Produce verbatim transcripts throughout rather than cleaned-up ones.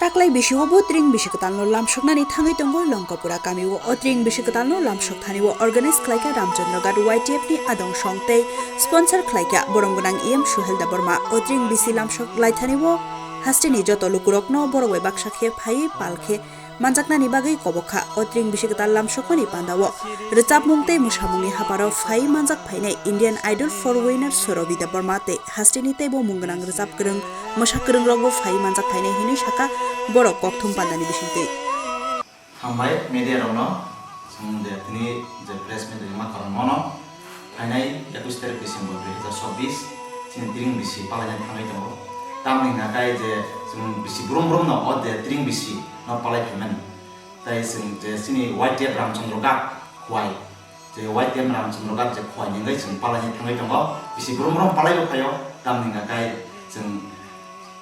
Taklai bisio bo tring bisi kwtalno lamsoknani thangwi tongo Longkapura kamio. O tring bisi kwtalno lamsok thani o organize khlaikha Ramchandra Ghat Y T F ni adong song tei sponsor khlaikha borong gwnang E M Suhel Debbarma. O tring bisi lamsok lai thani o hasteni joto lukurokno borok bai baksa khe phaiwi pal khe manjaknani bagwi kobok kha. O tring bisi kwtal lamsokmani pandao rwchapmung tei mwsamungni haparo phaiwi manjak phainai Indian Idol four winner Sorobi Debbarma tei hasteni teibo mung gwnang rwchap kwrwng mwsa kwrwngrokbo phaiwi manjak phainai hinwi sakha borok kokthum pandani bisingtwi. Hambai media rokno, chwng je tini je press meet ringma karon mono phainai ekush tarik December dui hazar chobbish chini tring bisi palaina thangwi tongo. Tamni hwnkha khe je chwng bisi brum brum no o je tring bisi no palai phaimani. Tai chwng je chini Y T F Ramchandra Ghat Khowai, je Y T F Ramchandra Ghat je Khowai ni wngwi chwng palaina thangwi tongo. Bisi brum brum palaibo phaio, tamni hwnkha khe chwng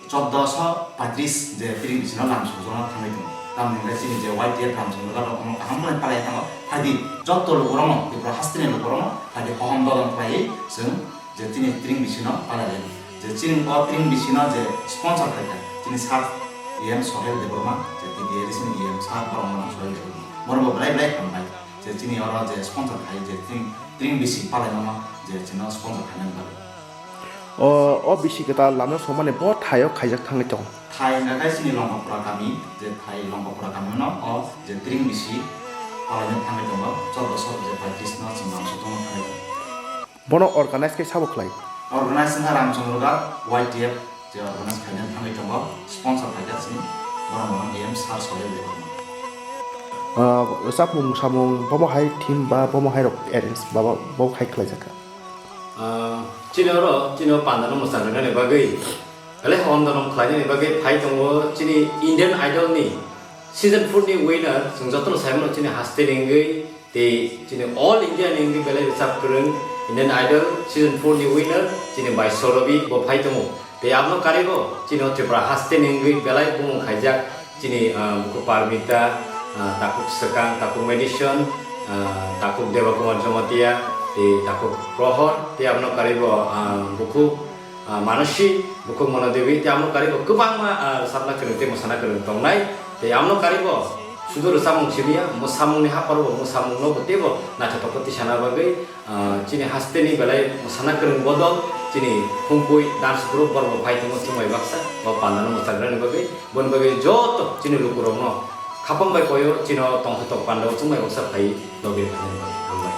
chordoso paitris je tring bisino lamsokjagna thangwi tongo. Tamni hwnkhe chini je Y T F Ramchandra Ghat rok omo kaham khlai palai thango. Phaidi jotto lukurokno, Tripura hasteni lukurokno phaidi hohom dodon khlaiwi chwng je chini tring bisino palai lai. Je chini o tring bisino je sponsor khaikha chini sir E M Sohel Debbarma, je T D A D chini E M sir borok mano Sohel Debbarma. Borokbo belai belai hambai. Je chini oro je sponsor khai je tring, tring bisi palaimano je chino sponsor khainani bagwi. O, o bisi kwtal lamno songmani bo thaio khaijak thangwi tongo. Thai hwnkha khe chini Longkapura kami, je thai Longkapura kamino o je tring bisi palaina thangwi tongo, chordoso je paitris no chwng lamsokjagna thangwi tongo. Bono organize khe sabo khlai? Organize wngkha Ramchandra Ghat Y T F je organize khaina thangwi tongo, sponsor khaikha chini borok borok M Sir Sohel Debbarma. Ah, rwchapmung samung bomo hai theme ba bomo hai rok arrange ba bo khai khlai jakha? Ah, chini oro chini o pandano mwchang rwnani bagwi belai hondonong khlainani bagwi phai tongo chini Indian Idol ni season four ni winner, chwng jotono saimano chini haste ni wngwi. Tei chini All India ni wngwi belai rwchap kwrwng Indian Idol season four ni winner chini bai Sorobi bo phai tongo. Tei abono karwi bo chini o Tripura haste ni wngwi belai bumung khaijak chini, ah, buku Parmita, ah, takhuk Swkang, takhuk Madison, ah, takhuk Deba Kumar Jamatia, tei takhuk Prohor, tei abono karwi bo, ah, buku ah, Manasi, bukhuk Mona Devi, tei amo kari bo kwbangma, ah, rwchapna kwrwng tei mwsana kwrwng tongnai. Tei amo kari bo sudu rwchapmung simi ya, mwsamungni hapharo bo mwsamungno bo teibo naithotok khe tisana bagwi, ah, chini hasteni belai mwsana kwrwng bodol chini Khumpui dance group borok bo phai tongo chwng bai baksa, bo pandano mwchagrani bagwi. Boni bagwi joto chini lukurokno khapang bai koyo chino tongthotok pandao chwng bai baksa phai logi rwkha nini bagwi. Hambai.